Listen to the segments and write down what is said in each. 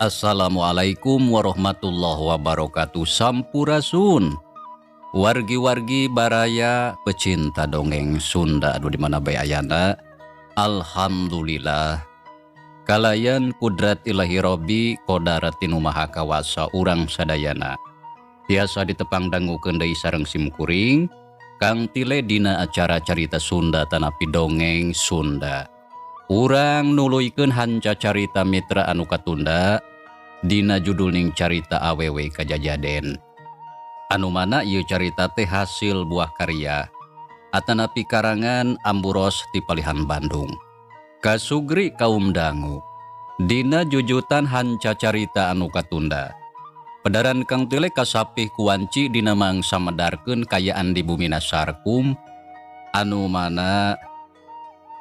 Assalamualaikum warahmatullahi wabarakatuh. Sampurasun wargi-wargi baraya pecinta dongeng Sunda anu di mana bae ayana. Alhamdulillah kalayan kudrat ilahi Robbi kodaratin maha kawasa urang sadayana tiasa ditepang dangukeun deui sareng simkuring Kang Tile dina acara carita Sunda tanapi dongeng Sunda. Urang nuluykeun hanca carita mitra anu katunda dina judul ning carita awewe kajajaden. Anu mana ieu carita teh hasil buah karya atanapi karangan Amburos ti Palihan Bandung. Kasugri kaum dangu dina jujutan hanca carita anu katunda. Pedaran Kang Tile kasapih kuanci dina mangsa medarkeun kayaan di bumina Sarkum anu mana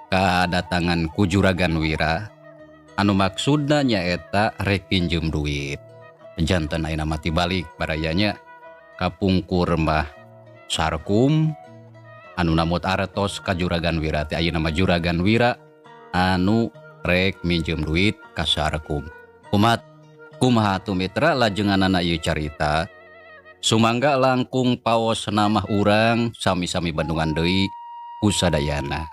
kadatangan ku Juragan Wira anu maksudna nyaeta rek pinjem duit. Janten ayeuna mati balik barayanya kapungkur mah Sarkum anu namut artos ka Juragan Wira teh ayeuna mah Juragan Wira anu rek minjem duit ka Sarkum. Kumaha atuh mitra lajenganana ieu carita? Sumangga langkung paos namah urang sami-sami bandungan deui kusadayana.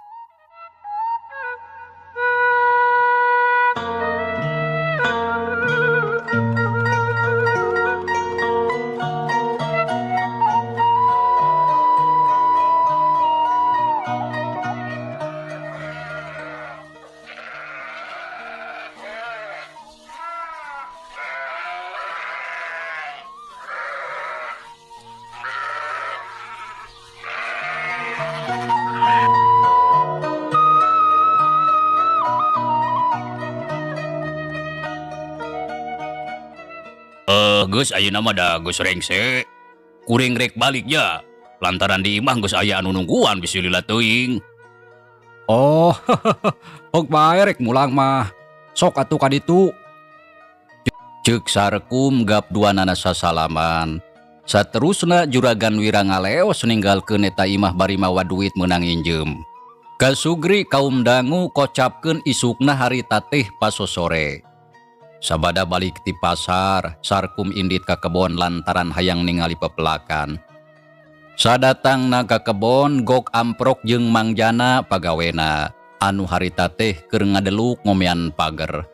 Geus ayeuna mah da geus rengse. Kuring rek balik ya. Lantaran di imah geus aya anu nungguan bisi lila teuing. Oh, hog bae rek mulang mah. Sok atuh ka ditu. Ceuk Sarkum gap dua nana sasalaman. Saterusna Juragan Wira ngaleos ninggalkeun eta imah bari mawa duit meunang injem. Kasugri kaum dangu kocapkeun isukna harita teh pasosore. Sabada balik ti pasar, Sarkum indit ka kebon lantaran hayang ningali pepelakan. Sadatangna ka kebon gok amprok jeung Mangjana pagawena anu harita teh keur ngadeluk ngomean pager.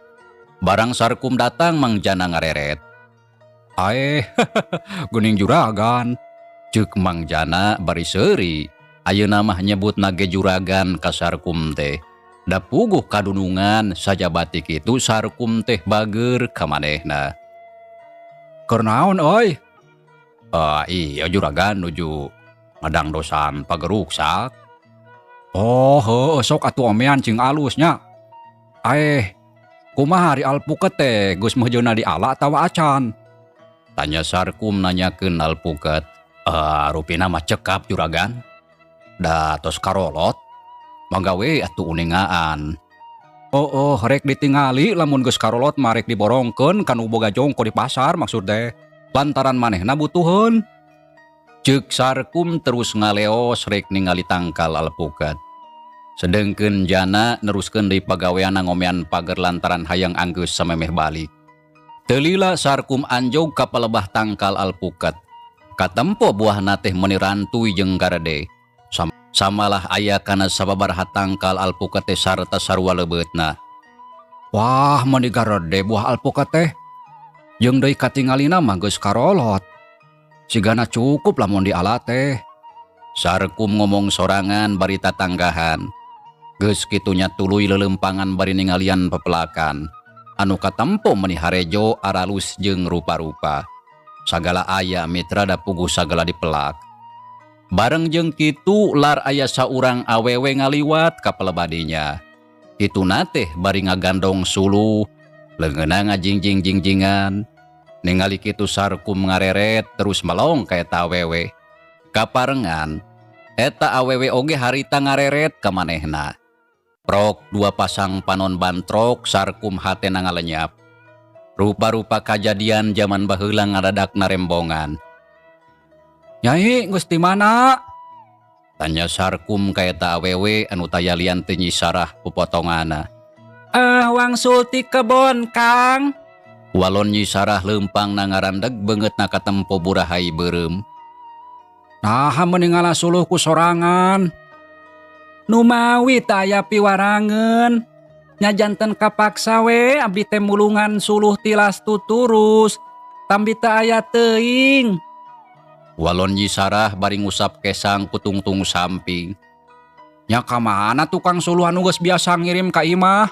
Barang Sarkum datang Mangjana ngareret. Aeh, geuning juragan. Ceuk Mangjana bari seuri. Ayeuna mah nyebut nage juragan ka Sarkum teh. Da puguh kadunungan sajabati kitu Sarkum teh bager ka manehna. Keur naon euy? Iya juragan nuju ngadangdosan pager ruksak. Oh, heueuh sok atuh omean cing alus nya. Aeh, kumaha ari alpuket teh geus meujeuna diala atawa acan? Tanya Sarkum nanyakeun alpuket. Rupina mah cekap juragan. Da tos karolot. Mangga we atuh uningaan. Oh, oh, rek ditingali lamun geus karolot mah rek diborongkeun ka nu boga jongko di pasar maksud teh. Lantaran manehna butuheun. Ceuk Sarkum terus ngaleos rek ningali tangkal alpukat. Sedengkeun Jana neruskeun deui pagaweanna ngomean pager lantaran hayang anggeus samemeh balik. Teu lila Sarkum anjog ka palebah tangkal alpukat. Katempo buahna teh meuni rantuy jeung karede. Samalah aya kana sababaraha tangkal alpukat teh sarta sarua leubeutna. Wah, meuni garede buah alpukat teh. Jeung deui katingalina mah geus karolot. Sigana cukup lamun diala teh. Sarkum ngomong sorangan bari tatanggahan. Geus kitu nya tuluy leuleumpangan bari ningalian pepelakan. Anu katempo meuni harejo aralus jeung rupa-rupa. Sagala aya mitra da puguh sagala dipelak. Bareng jeung kitu lar aya saurang awewe ngaliwat ka pelebadinya. Kituna teh bari ngagandong suluh, leungeunna ngajingjing-jingjingan. Ningali kitu Sarkum ngareret terus melong ka eta awewe. Kaparengan, eta awewe oge harita ngareret ka manehna. Prok dua pasang panon bantrok, Sarkum hatena ngalenyap. Rupa-rupa kajadian jaman baheula ngadadak narembongan. Nyai, geus di mana? Tanya Sarkum ka eta awewe anu taya lian teh Nyi Sarah pupotongana. Wangsul ti kebon, Kang. Walon Nyi Sarah leumpang na ngarandeg beungeutna katempo burahai beureum. Naha meuni ngala suluh ku sorangan. Numawi teu aya piwarangeun. Nya janten kapaksa we abdi teh mulungan suluh tilas tuturus. Tambi teu aya teuing. Walon Nyi Sarah bari ngusap kesang ku tungtung samping. Nya ka mana tukang suluh anu geus biasa ngirim ka imah?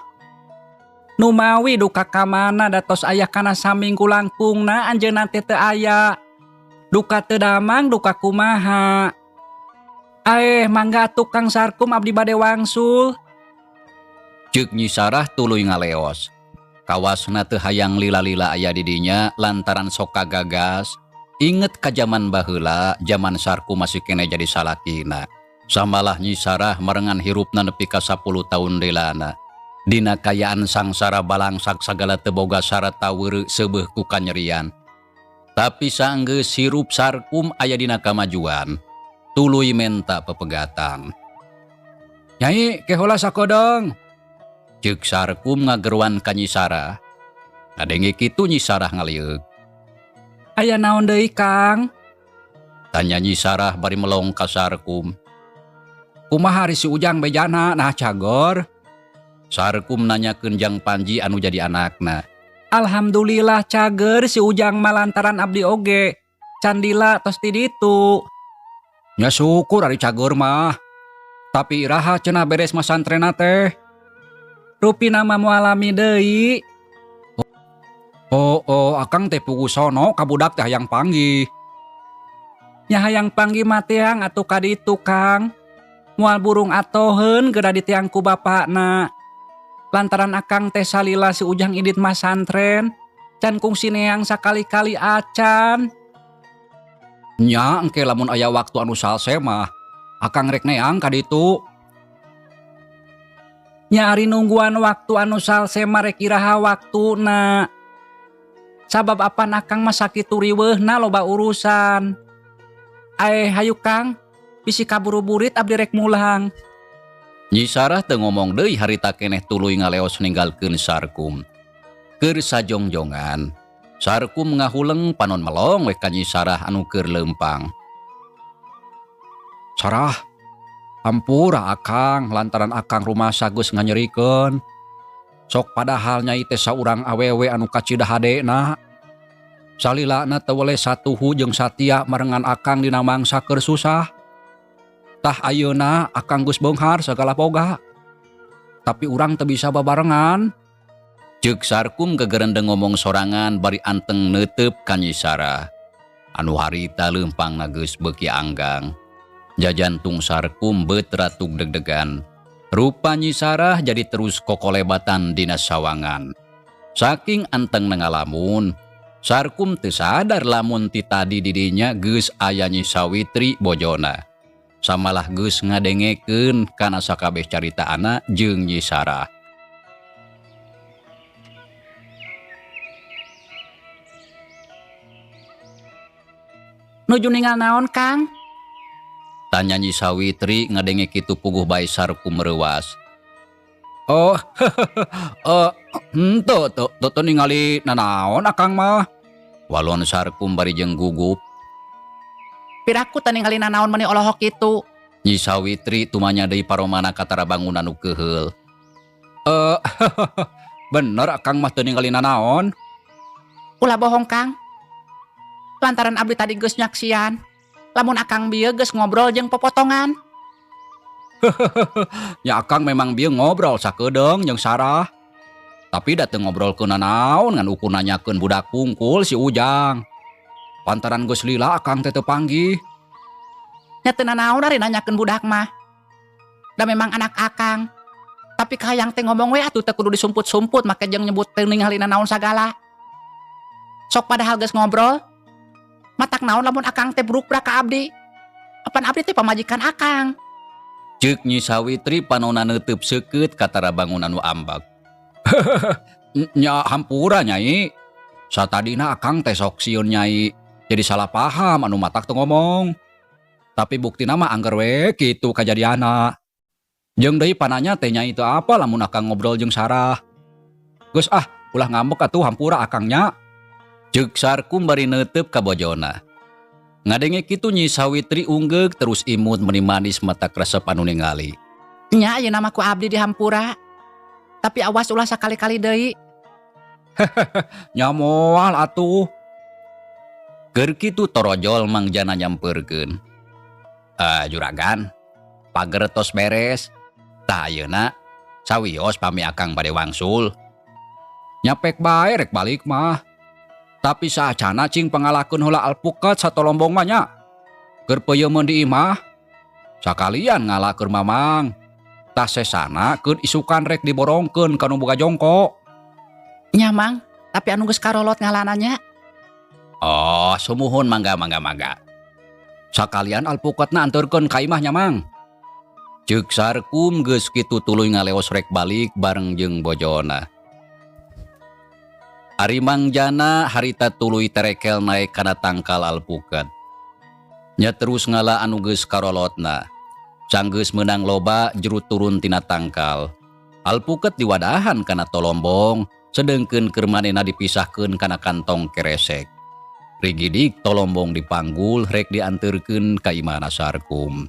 Numawi duka ka mana da tos aya kana saminggu langkungna anjeunna teh teu aya. Duka teu damang duka kumaha. Aeh, mangga tukang Sarkum abdi bade wangsul. Ceuk Nyi Sarah tuluy ngaleos. Kawasna teu hayang lila-lila aya di dinya lantaran sok kagagas. Inget ka jaman baheula, jaman Sarkum masih kene jadi salakina. Samalah Nyi Sarah merengan hirupna nepi ka 10 tahun delana. Dina kayaan sangsara balangsak sagala teu boga sarata weureu seubeuh ku kanyerian. Tapi saenggeus hirup Sarkum aya dina kamajuan. Tuluy menta pepegatan. Nyai, ke heula sakedeung. Ceuk Sarkum ngageruan ka Nyi Sarah. Ngadenge kitu Nyi Sarah ngalieuk. Aya naon deui, Kang? Tanya Nyi Sarah bari melong ka Sarkum. Kumaha ari si Ujang bejana nah cagor? Sarkum nanyakeun Jang Panji anu jadi anakna. Alhamdulillah cager si Ujang mah lantaran abdi oge. Candila tos ti ditu. Nya syukur ari cager mah. Tapi iraha cenah beres masantrena teh. Rupina mah moal lami deui. Oh, oh, akang teh pugu sono ka budak teh hayang panggih. Nya hayang panggih mah teang atuh ka ditu, Kang. Moal burung atoheun geura diteang ku bapakna. Lantaran akang teh salila si Ujang indit masantren, can kungsi neang sakali-kali acan. Nya engke lamun aya waktu anu salse mah, akang rek neang ka ditu. Nya ari nungguan waktu anu salse mah rek iraha waktuna. Sabab apan akang mah sakitu riweuhna loba urusan. Aeh hayu Kang, bisi kaburu-burit abdi rek mulang. Nyi Sarah teu ngomong deui harita keneh tuluy ngaleos ninggalkeun Sarkum. Keur sajongjongan, Sarkum ngahuleng panon melong we ka Nyi Sarah anu keur leumpang. Sarah, hampura akang lantaran akang rumasa geus nganyerikeun. Sok padahal nyai teh saurang awewe anu kacida hadena. Salilana teu weleh satuhu jeung satia marengan akang dina mangsa keur susah. Tah ayeuna akang geus beunghar sagala boga. Tapi urang teu bisa babarengan. Ceuk Sarkum gegerendeng ngomong sorangan bari anteng neuteup ka Nyi Sarah. Anu harita leumpangna geus beuki anggang. Jajantung Sarkum beut ratug deg-degan. Rupa Nyi Sarah jadi terus kokolebatan dina sawangan. Saking anteng ngalamun, Sarkum teu sadar lamun ti tadi didinya geus aya Nyi Sawitri bojona. Samalah geus ngadengekeun kana sakabeh caritaana jeung Nyi Sarah. Nuju ningal naon, Kang? Tanya Nyi Sawitri ngadenge kitu puguh bae Sarkum reuwas. Oh, henteu, teu, teu, teu ningali nanaon akang mah. Walon Sarkum bari jeung gugup. Piraku teu ningali nanaon meuni olohok kitu. Nyi Sawitri tumanya deui paromana katara bangunan nu keuheul. Bener akang mah teu ningali nanaon. Ulah bohong Kang. Lantaran abdi tadi geus nyaksian. Lamun akang bieu geus ngobrol jeung popotongan. Ya akang memang bieu ngobrol sakedeung jeung Sarah. Tapi da teu ngobrolkeun nanaon ngan ukur nanyakeun budak kungkul si Ujang. Pantaran geus lila akang teh teu panggih. Nya teu nanaon ari nanyakeun budak mah. Da memang anak akang. Tapi kahayang teh ngomong we atuh teu kudu disumput-sumput make jeung nyebut teu ningali nanaon sagala. Sok padahal geus ngobrol. Matak naon lamun akang teh brukbrak ka abdi. Apan abdi teh pamajikan akang. Ceuk Nyi Sawitri panona neuteub seukeut katara bangun anu ambak. Nya hampura Nyai. Satadina akang teh sok sieun Nyai. Jadi salah paham anu matak teu ngomong. Tapi buktina mah angger we kitu kajadiana. Jeung deui pananya teh Nyai teu apa lamun akang ngobrol jeung Sarah. Geus ah, ulah ngambek atuh hampura akang nya. Ceuk Sarkum bari neuteub ka bojona. Ngadenge kitu Nyi Sawitri unggeuk terus imut meni manis mata resep anu ningali. Nya ayeuna mah ku abdi dihampura. Tapi awas ulah sakali-kali deui. Nya moal atuh. Keur kitu torojol Mang Jana nyampeurkeun. Juragan, pager tos beres. Tah ayeuna sawios pami akang bade wangsul. Nyapek bae rek balik mah. Tapi saacana cing pangalakeun heula alpukat satolombong mah nya. Keur peuyeumeuh di imah. Sakalian ngala keur mamang. Tah sesana keur isukan rek diborongkeun ka nu boga jongko. Nya Mang, tapi anu geus karolot ngalana nya. Oh, sumuhun mangga mangga mangga. Sakalian alpukatna anterkeun ka imah nya Mang. Ceuk Sarkum geus kitu tuluy ngaleos rek balik bareng jeung bojona. Ari Mang Jana harita tuluy terekel naek kana tangkal alpukat. Nya terus ngala anu geus karolotna. Sanggeus meunang loba juru turun tina tangkal. Alpukat diwadahan kana tolombong, sedengkeun keur manehna dipisahkeun kana kantong keresek. Rigidik tolombong dipanggul rek dianterkeun ka imahna Sarkum.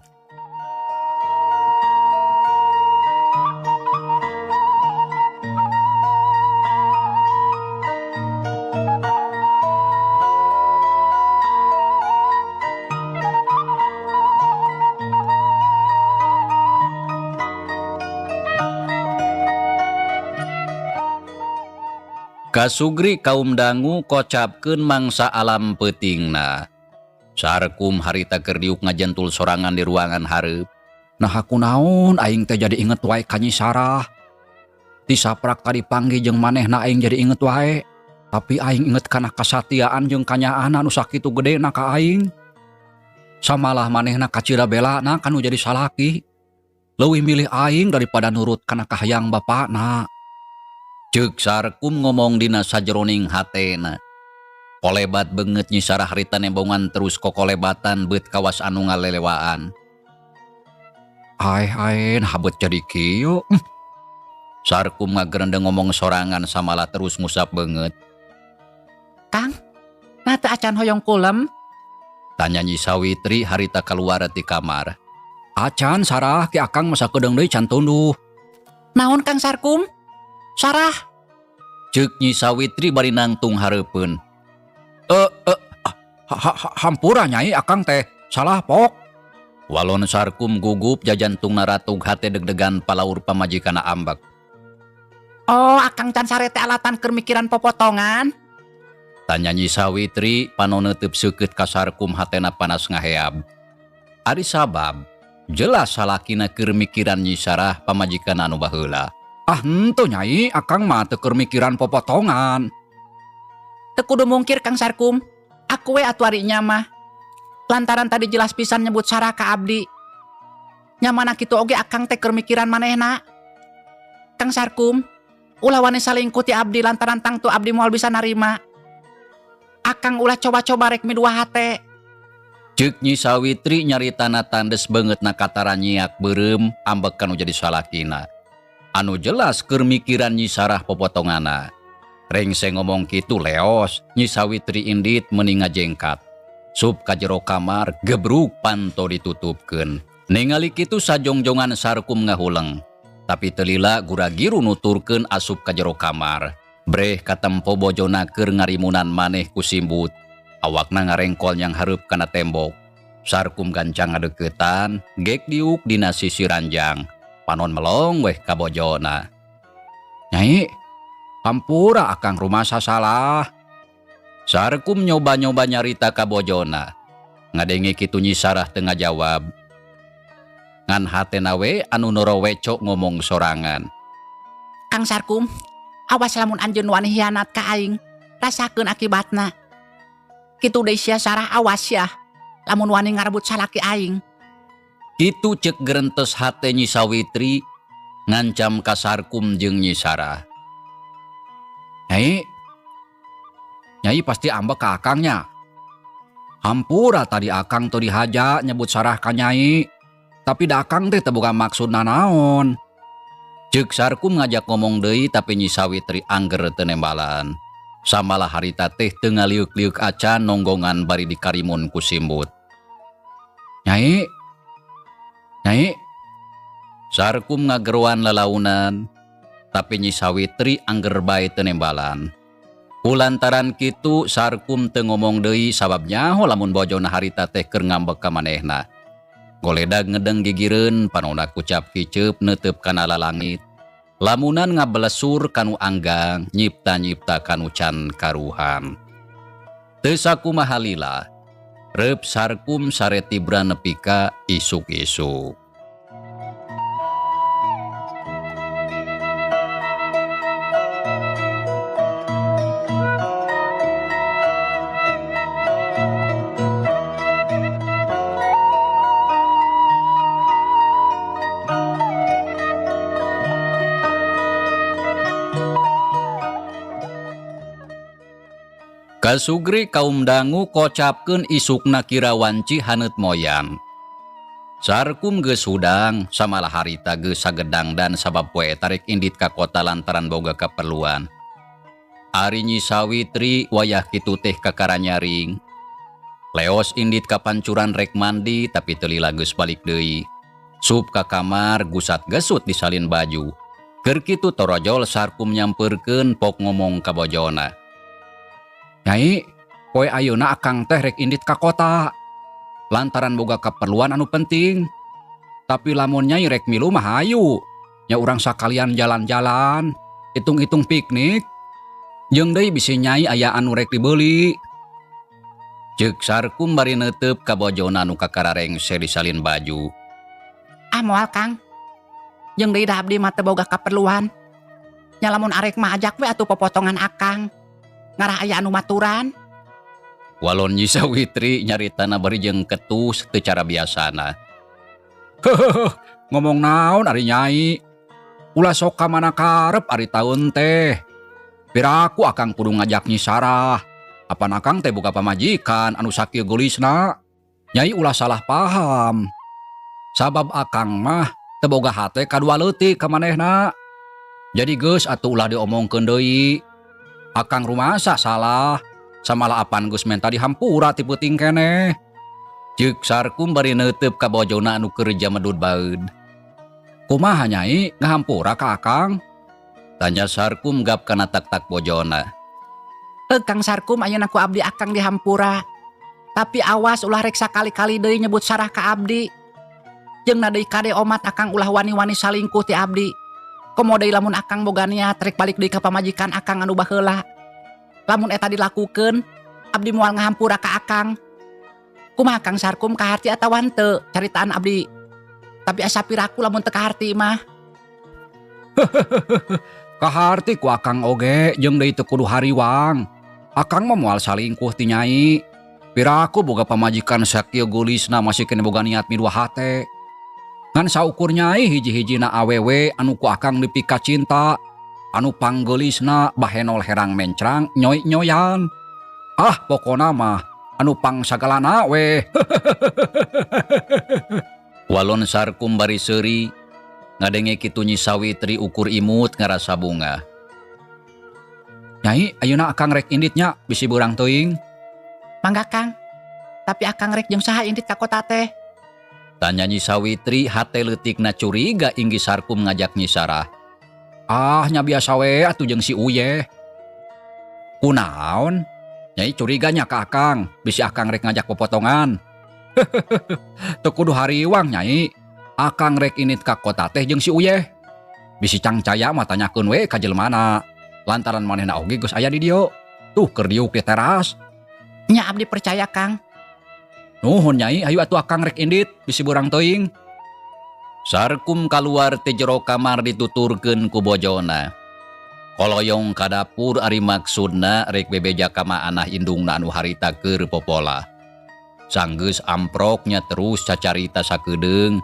Kasugri kaum dangu kocapkeun mangsa alam peutingna. Sarkum harita keur diuk ngajentul sorangan di ruangan hareup. Nah aku naon aing teh jadi inget wae ka Nyi Sarah. Ti saprak tadi panggih jeung manehna aing jadi inget wae. Tapi aing inget kana kasatiaan jeung kanyaahna nu sakitu gedena ka aing. Samalah manehna kacida belana kanu jadi salaki. Leuwih milih aing daripada nurut kana kahayang bapakna. Ceuk Sarkum ngomong dina sajeroning hatena. Kolebat beungeut Nyi Sarah harita nembongan terus kokolebatan beut kawas anu ngalelewaan. Aeh aeh nah beut jadi kieu. Sarkum ngagerendeng ngomong sorangan samalah terus ngusap beungeut. Kang, nah teu acan hoyong kulem? Tanya Nyi Sawitri harita kaluar ti kamar. Acan Sarah ki akang masa kedeung deui can tunduh. Naon Kang Sarkum? Sarah. Ceuk Nyi Sawitri bari nangtung hareupeun. Hampura Nyai akang teh salah pok. Walon Sarkum gugup jajantungna ratug hate deg-degan palaur pamajikanna ambek. Oh, akang can sare teh alatan keur mikiran popotongan? Tanya Nyi Sawitri panon neuteub seukeut ka Sarkum hatena panas ngaheab. Ari sabab jelas salakina keur mikiran Nyi Sarah pamajikan anu baheula. Ah henteu Nyai, akang mah teu keur mikiran popotongan. Teu kudu mungkir Kang Sarkum. Aku we atuh ari nya mah. Lantaran tadi jelas pisan nyebut Sarah ka abdi. Nya mana kitu oge akang teh keur mikiran manehna. Kang Sarkum, ulah wani salingkuh ti abdi lantaran tangtu abdi moal bisa narima. Akang ulah coba-coba rek midua hate. Ceuk Nyi Sawitri nyaritana tandes beungeutna katara nyiak beureum ambek kanu jadi salakina. Anu jelas keur mikiran Nyi Sarah popotongana. Rengse ngomong kitu leos, Nyi Sawitri indit meuni ngajengkat. Sup ka jero kamar gebruk panto ditutupkeun. Ningali kitu sajongjongan Sarkum ngahuleng. Tapi teu lila gura-giru nuturkeun asup ka jero kamar. Breh katempo bojona keur ngarimunan maneh ku simbut. Awakna ngarengkol nyanghareup kana tembok. Sarkum gancang ngadeuketan, gek diuk dina sisi ranjang. Panon melong weh ka bojona. Nyai, hampura akang rumasa salah. Sarkum nyoba-nyoba nyarita ka bojona. Ngadenge kitu Nyi Sarah teu ngajawab. Ngan hatena we anu norowecok ngomong sorangan. Kang Sarkum, awas lamun anjeun wani hianat ka aing, rasakeun akibatna. Kitu deui sia Sarah, awas ya. Lamun wani ngarebut salaki aing. Kitu cek gerentes hate Nyi Sawitri ngancam ka Sarkum jeung Nyi Sarah. Nyai, Nyai pasti ambek ka akangnya. Hampura tadi akang teu dihaja nyebut Sarah ka Nyai. Tapi da akang teh teu boga maksud nanaon. Ceuk Sarkum ngajak ngomong deui tapi Nyi Sawitri angger teu nembalan. Samalah harita teh teu ngaliuk-liuk acan nonggongan bari dikarimun ku simbut. Nyai, Nyai. Sarkum ngageroan lalaunan, tapi Nyi Sawitri angger bae teu nembalan. Kulantaran kitu Sarkum teu ngomong deui sabab nyaho lamun bojona harita teh keur ngambek ka manehna. Goledag ngedeng gigireun panona kucap kiceup neuteup kana lalangit. Lamunan ngabelesur kanu anggang, nyipta-nyipta kanu can karuhan. Teu sakumaha lila, reup Sarkum sare tibra nepi ka isuk-isuk. Kasugri kaum dangu kocapkeun isukna kira wanci haneut moyan. Sarkum geus hudang, samalah harita geus sagedang dan sabab poe tarik indit ka kota lantaran boga kaperluan. Ari Nyi Sawitri wayah kitu teh kakara nyaring. Leos indit ka pancuran rek mandi tapi teu lila geus balik deui. Sup ka kamar gusat gesut disalin baju. Keur kitu torojol Sarkum nyampeurkeun pok ngomong ka bojona. Nyai, poe ayeuna akang teh rek indit ka kota. Lantaran boga keperluan anu penting. Tapi lamun nyai rek milu mah hayu. Nya urang sakalian jalan-jalan, hitung-hitung piknik. Jeung deui bisi nyai aya anu rek dibeli. Ceuk Sarkum bari neuteup ka bojona anu kakara rengse disalin baju. Ah moal Kang. Jeung deui da abdi mah teu boga kaperluan. Nya lamun arek mah ajak we atuh popotongan akang. Ngarah aya anu maturan. Walon Nyi Sawitri nyaritana bari jeung ketus teu cara biasana. Heuheuh, ngomong naon ari nyai? Ulah sok ka mana karep ari taun teh. Piraku akang kudu ngajak Nyi Sarah. Apan akang teh boga pamajikan anu sakieu geulisna. Nyai ulah salah paham. Sabab akang mah teu boga hate kadua leutik ka manehna. Jadi geus atuh ulah diomongkeun deui. Akang rumasa salah, samalah apan geus menta dihampura ti peuting keneh. Ceuk Sarkum bari neuteup ka bojona anu keur jamedud baeud. Kumaha nyai ngahampura ka akang? Tanya Sarkum gap kana tak-tak bojona. Heuh Kang Sarkum ayeuna ku abdi akang dihampura. Tapi awas ulah rek sakali-kali deui nyebut Sarah ka abdi. Jeung na deui kade omat akang ulah wani-wani salingkuh ti abdi. Komo deui lamun akang boga niat rek balik deui ka pamajikan akang anu baheula. Lamun eta dilakukeun, abdi moal ngahampura ka akang. Kumaha Kang Sarkum kaharti atawa henteu caritaan abdi? Tapi asa piraku lamun teu kaharti mah. Kaharti ku akang oge jeung deui teu kudu hariwang. Akang mah moal salingkuh ti nyai. Piraku boga pamajikan sakieu geulisna masih keneh boga niat midua hate. Ngan saukur nyai hiji-hijina awewe anu ku akang dipika cinta, anu panggeulisna bahenol herang mencrang nyoy-nyoyan. Ah pokona mah anu pang sagalana we. Walon Sarkum bari seuri ngadenge kitu Nyi Sawitri ukur imut ngarasa bunga. Nyai ayeuna akang rek inditnya bisi beurang teuing. Mangga Kang. Tapi akang rek jeung saha indit ka kota teh? Tanya Nyi Sawitri hate leutikna curiga inggih Sarkum ngajak Nyi Sarah. Ah nya biasa we atuh jeung si Uyeh. Kunaon? Nyai curiganya ka Akang, bisi Akang rek ngajak popotongan. Teu kudu hariwang Nyai. Akang rek init ka kota teh jeung si Uyeh. Bisi cangcaya mah tanyakeun we ka jelmana. Lantaran manehna oge geus aya di dieu. Tuh keur diuk di teras. Nya abdi percaya Kang. Nuhun Nyai, ayo atuh Akang rek indit, bisi burang teuing. Sarkum kaluar ti jero kamar dituturkeun ku bojona. Koloyong ka dapur ari maksudna rek bebeja ka maanah indungna anu harita keur popola. Sanggeus amproknya terus cacarita sakedeung.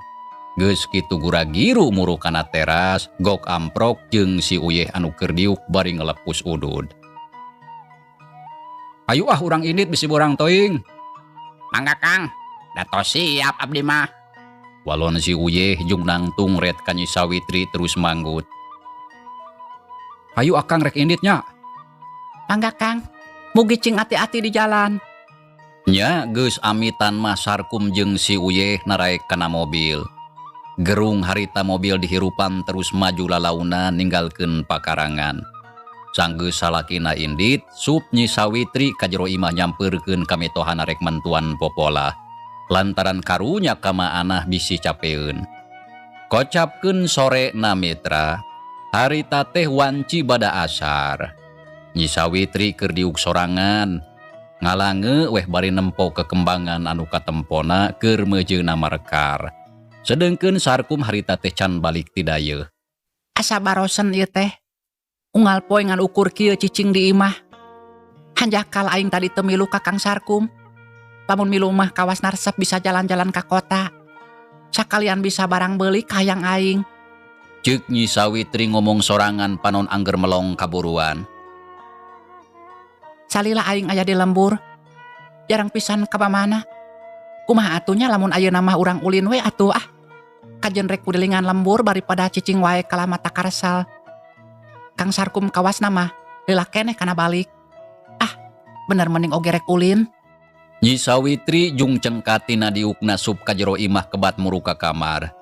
Geus kitu gura-giru muru kana teras, gok amprok jeung si Uyeh anu keur diuk bari ngelepus udud. Ayo ah urang indit bisi burang teuing. Mangga Kang, da tos siap abdi mah. Walon si Uyeh jeung nangtung ret ka Nyi Sawitri terus manggut. Ayo Akang rek indit nya. Mangga Kang, mugi cing ati-ati di jalan. Nya geus amitan mah Sarkum jeung si Uyeh naraek kana mobil. Gerung harita mobil dihirupan terus maju lalauna ninggalkeun pakarangan. Sanggeus salakina indit, sup Nyi Sawitri ka jero imah nyampeurkeun ka mitohana rek mantuan popola. Lantaran karunya ka maanah bisi capeun. Kocapkeun sore na mitra, harita teh wanci bada asar. Nyi Sawitri keur diuk sorangan, ngalange weh bari nempo kekembangan anu katempona keur meujeuna marekar. Sedengkeun Sarkum harita teh can balik ti dayeuh. Asa barosen ieu teh. Unggal poe ngan ukur kieu cicing di imah. Hanjakal aing tadi teu milu ka Kang Sarkum. Lamun milu mah kawas narsep bisa jalan-jalan ka kota. Sakalian bisa barang beuli kahayang aing. Ceuk Nyi Sawitri ngomong sorangan panon angger melong kaburuan. Salila aing aya di lembur. Jarang pisan ka mamana. Kumaha atunya lamun ayeuna mah urang ulin we atuh ah. Kajen rek kudilingan lembur bari pada cicing wae kalah mata karesal. Kang Sarkum kawasna mah lila keneh kana balik. Ah, bener mending oge rek ulin. Nyi Sawitri jung cengkatina diukna sup ka jero imah kebat muru ka kamar.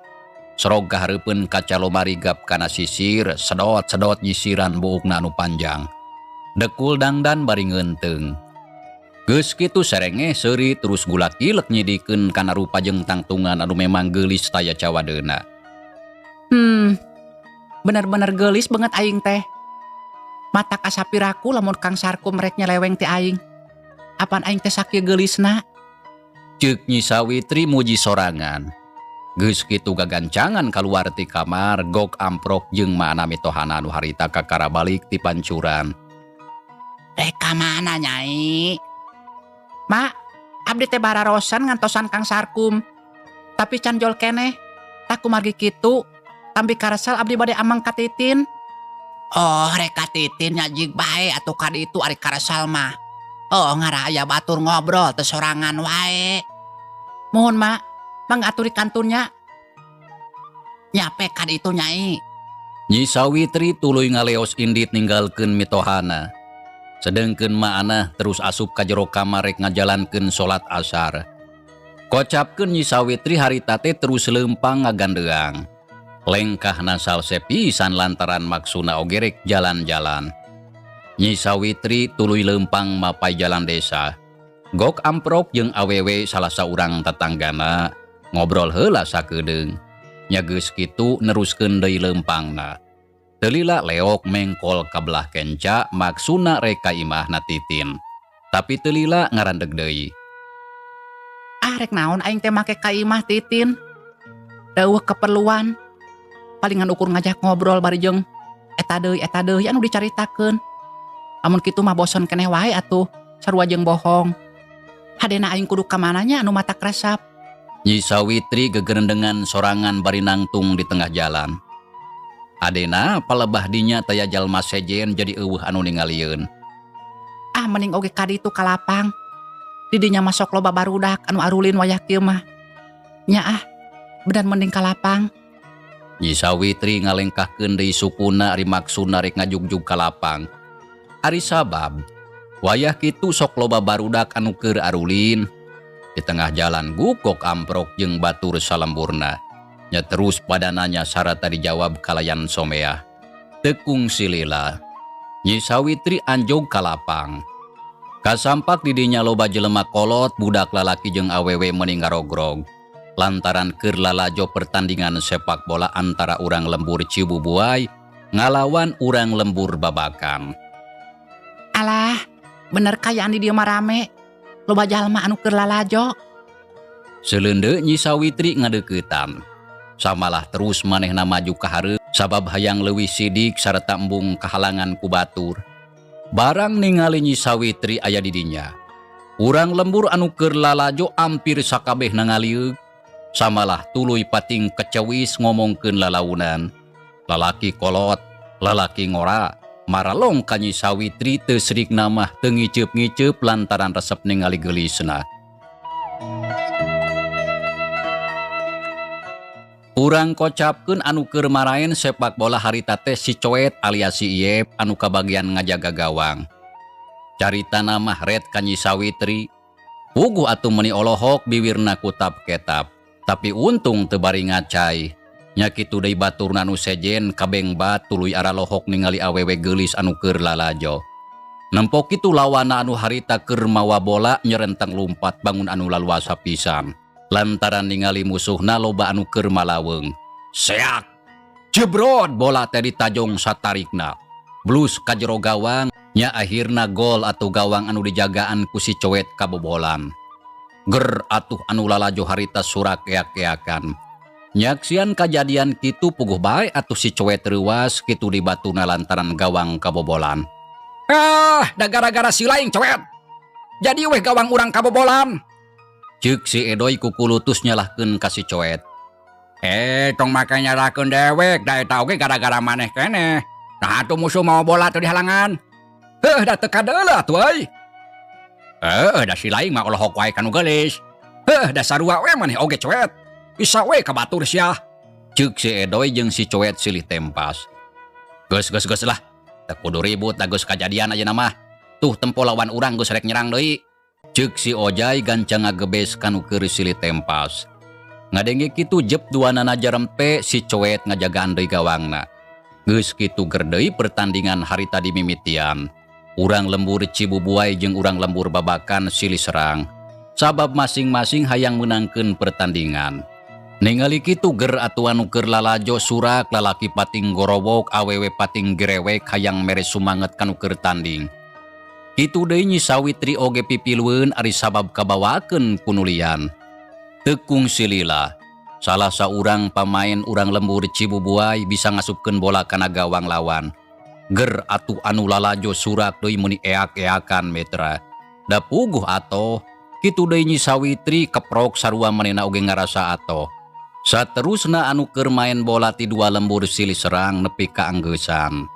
Sorog kahareupeun kaca lomari gap kana sisir, sedot-sedot nyisiran buukna anu panjang. Dekul dangdan bari ngeunteung. Geus kitu serengeh seuri terus gulak-gilek nyidikeun kana rupa jeung tangtungan anu memang geulis taya cawadeuna. Bener-bener geulis banget aing teh. Matak asa piraku lamun Kang Sarkum rek nyeleweng ti aing. Apan aing teh sakieu geulisna? Ceuk Nyi Sawitri muji sorangan. Geus kitu gagancangan kaluar ti kamar, gok amprok jeung mana mitohana anu harita kakara balik ti pancuran. Rek ka mana Nyai? Mak, abdi teh bararosan ngantosan Kang Sarkum. Tapi can jol keneh. Tak kumargi kitu, tambi karesel abdi bade amang ka Titin. Oh, rek ka Titin nya jig bae atuh ka ditu ari karesel mah. Oh, ngarah aya batur ngobrol teh sorangan wae. Mohon mak, mangga atuh di kantunnya. Nyape ka ditu Nyai. Nyi Sawitri tuluy ngaleos indit ninggalkeun mitohana. Sedengkeun maanah terus asup ka jero kamar rek ngajalankeun salat asar. Kocapkeun Nyi Sawitri harita teh terus leumpang ngagandeang. Lengkahna salse pisan lantaran maksuna oge rek jalan-jalan. Nyi Sawitri tuluy leumpang mapai jalan desa. Gok amprok jeung awewe salah saurang tetanggana ngobrol heula sakedeung. Nya geus kitu neruskeun deui leumpangna. Teu lila leok mengkol ka belah kenca maksuna rek ka imahna Titin. Tapi teu lila ngarandeg deui. Ah rek naon aing teh make ka imah Titin. Dauh keperluan. Palingan ukur ngajak ngobrol bari jeung eta deui anu dicaritakeun. Lamun kitu mah boson keneh wae atuh, sarua jeung bohong. Hadena aing kudu ka mana nya anu matak resep. Nyi Sawitri gegerendengan sorangan bari nangtung di tengah jalan. Adena palebah dinya taya jalma sejen jadi eueuh anu ningalieun. Ah mending oge ka ditu ka lapang. Di dinya mah sok loba barudak anu arulin wayah kieu mah. Nya ah, bener mending ka lapang. Nyi Sawitri ngalengkahkeun deui sukuna ari maksudna rek ngajugjug ka lapang. Ari sabab wayah kitu sok loba barudak anu keur arulin. Di tengah jalan gukok amprok jeung batur salemburna. Nya terus pada nanya sarata dijawab kalayan someah. Tekung silila. Nyi Sawitri anjog ka lapang. Kasampak di dinya loba jelema kolot budak lalaki jeung awewe meuni ngarogrog. Lantaran keur lalajo pertandingan sepak bola antara urang lembur Cibubuai ngalawan urang lembur Babakan. Alah, bener kayaan di dieu mah rame. Loba jalma anu keur lalajo. Seleundeuk Nyi Sawitri ngadeuketan. Samalah terus manehna maju ka hareup sabab hayang leuwih sidik sarta embung kahalangan ku batur. Barang ningali Nyi Sawitri aya di dinya. Urang lembur anu keur lalajo ampir sakabehna ngalieuk. Samalah tuluy pating kecewis ngomongkeun lalaunan. Lalaki kolot, lalaki ngora, maralong ka Nyi Sawitri teu srikna mah teu ngiceup-ngiceup lantaran resep ningali geulisna. Urang kocapkeun anu keur maraen sepak bola harita teh si Coet alias si Iyep anu kabagian ngajaga gawang. Caritana mah ret ka Nyi Sawitri. Puguh atuh meuni olohok biwirna kutap-ketap. Tapi untung teu bari ngacai. Nya kitu deui baturna nu sejen kabeng bat tuluy aralohok ningali awewe geulis anu keur lalajo. Nempo kitu lawana anu harita keur mawa bola nyerenteng lumpat bangun anu laluasa pisan. Lantaran ningali musuhna loba anu keur malaweung. Seak! Jebrot bola teh ditajong satarikna. Blus ka jero gawang, nya akhirna gol atuh gawang anu dijagaan ku si Coet kabobolan. Ger atuh anu lalajo harita surak eak-eakan. Nyaksian kajadian kitu puguh bae atuh si Coet reuwas kitu dibatuna lantaran gawang kabobolan. Ah, da gara-gara si lain Coet. Jadi weh gawang urang kabobolan. Ceuk si Edoy kukulutus nyalahkeun ka si Coet. Tong make nyalahkeun dewek, da eta oge gara-gara maneh keneh. Nah atuh musuh mau bola teu dihalangan. Heuh, da teu kadeuleuh atuh euy. Heuh, da si lain mah olohok wae kanu geulis. Heuh, da sarua we maneh oge Coet. Bisa we ka batur sia. Ceuk si Edoy jeung si Coet silih tempas. Geus geus geus lah. Teu kudu ribut da geus kajadian ayeuna mah. Tuh tempo lawan urang geus rek nyerang deui. Ceuk si Ojai gancang ngagebes kanu keur silih tempas. Ngadenge kitu jep duanana jarempe si Coet ngajagaan deui gawangna. Geus kitu ger deui pertandingan harita dimimitian. Urang lembur Cibubuai jeung urang lembur Babakan silih serang. Sabab masing-masing hayang meunangkeun pertandingan. Ningali kitu ger atuh anu keur lalajo surak lalaki pating gorowok awewe pating gerewek hayang mere sumanget kanu keur tanding. Kitu deui Nyi Sawitri oge pipilueun ari sabab kabawakeun kunulian. Tekung silila, salah saurang pamain urang lembur Cibubuai bisa ngasupkeun bola kana gawang lawan. Ger atuh anu lalajo surak deui meuni eak-eakan mitra. Da puguh atoh, kitu deui Nyi Sawitri keprok sarua manehna oge ngarasa atoh. Saterusna anu keur main bola ti dua lembur silih serang nepi ka anggeusan.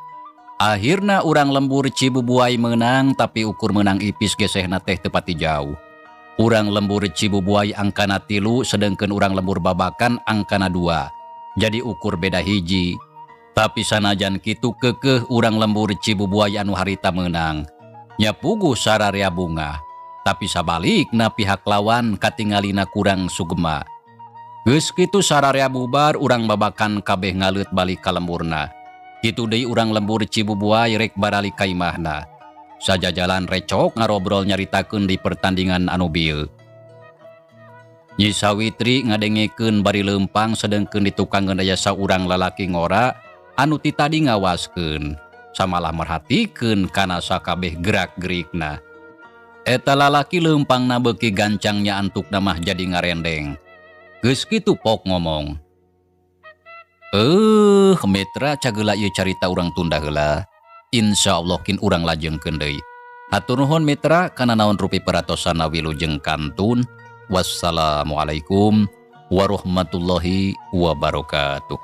Akhirna urang lembur Cibubuai menang tapi ukur menang ipis gesehna teh teu pati jauh. Urang lembur Cibubuai angkana 3 sedengkeun urang lembur Babakan angkana 2. Jadi ukur beda hiji. Tapi sanajan kitu keukeuh urang lembur Cibubuai anu harita menang. Nya puguh sararea bunga. Tapi sabalikna pihak lawan katingalina kurang sugema. Geus kitu sararea bubar urang Babakan kabeh ngaleut balik ka lemburna. Kitu deui urang lembur Cibubuai rek baralik ka imahna. Sajajalan recok ngarobrol nyaritakeun di pertandingan anu bieu. Nyi Sawitri ngadengekeun bari leumpang sedengkeun di tukangeun aya saurang lalaki ngora anu ti tadi ngawaskeun. Samalah merhatikeun kana sakabeh gerak-gerikna. Eta lalaki leumpangna beuki gancang nya antukna mah jadi ngarendeng. Geus kitu pok ngomong. Mitra cageula ieu carita urang tunda heula. Insyaallah kin urang lajengkeun deui. Hatur nuhun mitra kana naon rupi peratosanna wilujeng kantun. Wassalamualaikum warahmatullahi wabarakatuh.